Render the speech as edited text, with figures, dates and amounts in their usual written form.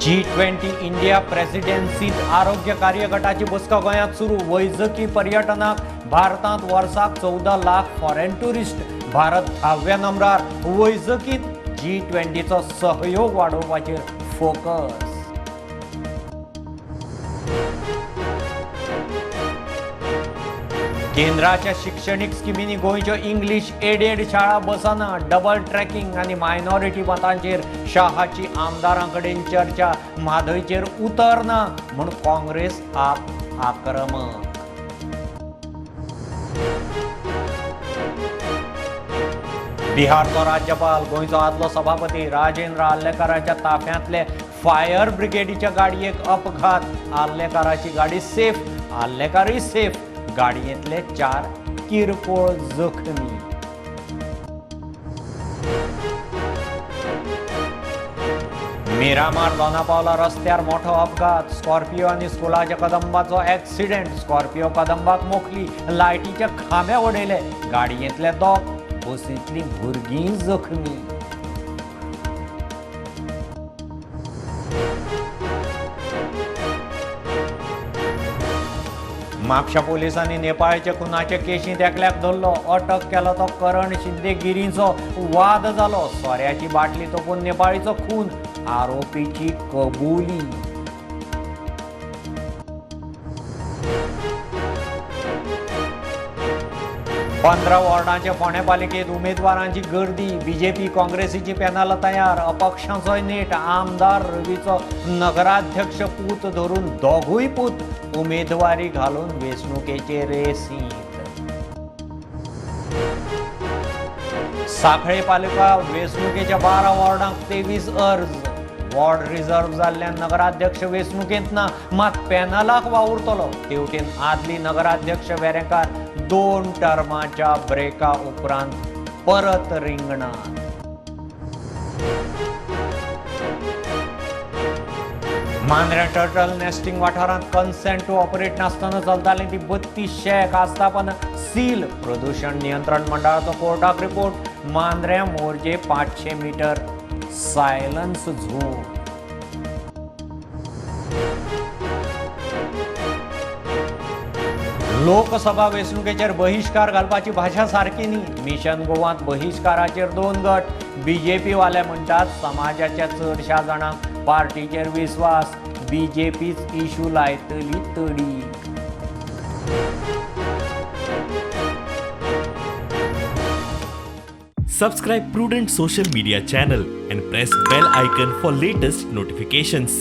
G20 India प्रेसिडेन्सीत आरोग्य कार्यगटाची बसका गोंयांत सुरू. वैजकी पर्यटनाक भारतांत वर्साक 14 लाख फॉरेन ट्युरिस्ट. भारत 10व्या नंबरार. वैजकीत G20चो सहयोग वाडोवपाचेर फोकस. केंद्राच्या शिक्षणीक स्किमींनी गोंयच्यो इंग्लीश एडेड शाळा बसना. डबल ट्रॅकिंग आनी मायनॉरिटी मतांचेर शहाची आमदारां कडेन चर्चा. म्हादयचेर उतर ना म्हूण काँग्रेस आप आक्रमक. बिहारचो राज्यपाल गोंयचो आदलो सभापती राजेंद्र आर्लेकाराच्या ताफ्यांतले फायर ब्रिगेडीच्या गाडयेक अपघात. आर्लेकाराची गाडी सेफ, आर्लेकारय सेफ. गाडयेंतले 4 किरकोळ जखमी. मिरामार दोनापावला रस्त्यार मोठो अपघात. स्कॉर्पियो आनी स्कुलाच्या कदंबाचो एक्सिडेंट. स्कॉर्पियो कदंबाक मोखली, लायटीचे खांबे उडयले. गाडयेंतले 2, बसींतलीं भुरगीं जखमी. म्हापशा पोलिसांनी नेपाळच्या खुनाचे केशींत एकल्याक धरलो. अटक केलो तो करण शिंदे गिरींचो. वाद जालो. सोऱ्याची बाटली तोपून नेपाळीचो खून. आरोपीची कबुली. पंदरा वॉर्डांचे फोंडें पालिकेंत उमेदवारांची गर्दी. बीजेपी काँग्रेसीची पॅनल तयार. अपक्षांचोय नेट. आमदार रवीचो नगराध्यक्ष पूत धरून दोगूय पूत उमेदवारी घालून वेंचणुकेचे रेसींत. सांखळे पालिका वेंचणुकेच्या 12 वॉर्डांक 23 अर्ज. वॉर्ड रिझर्व जाल्ल्यान नगराध्यक्ष वेंचणुकेंत ना, मात पॅनलाक वावुरतलो. तेवटेन आदली नगराध्यक्ष वेरेंकार 2 टर्माच्या ब्रेका उपरांत परत रिंगणात. मांद्रें टर्टल नेस्टिंग वाठारांत कन्सेंट टू ऑपरेट नासतना चलताली ती 32 शॅक आस्थापन सील. प्रदूषण नियंत्रण मंडळाचो कोर्टाक report. Mandrem Morjim 500 metre silence zone. Lok Sabha वेंचणुकेचेर बहिश्कार घालपाची भाशा सारकी न्ही. मिशन गोवांत बहिश्काराचेर 2 गट. बीजेपी वाले म्हणटात समाजाच्या चडशा जाणांक पार्टीचेर विस्वास. बीजेपीच इशू लायतली तडीक. Subscribe Prudent Social Media channel and press bell icon for latest notifications.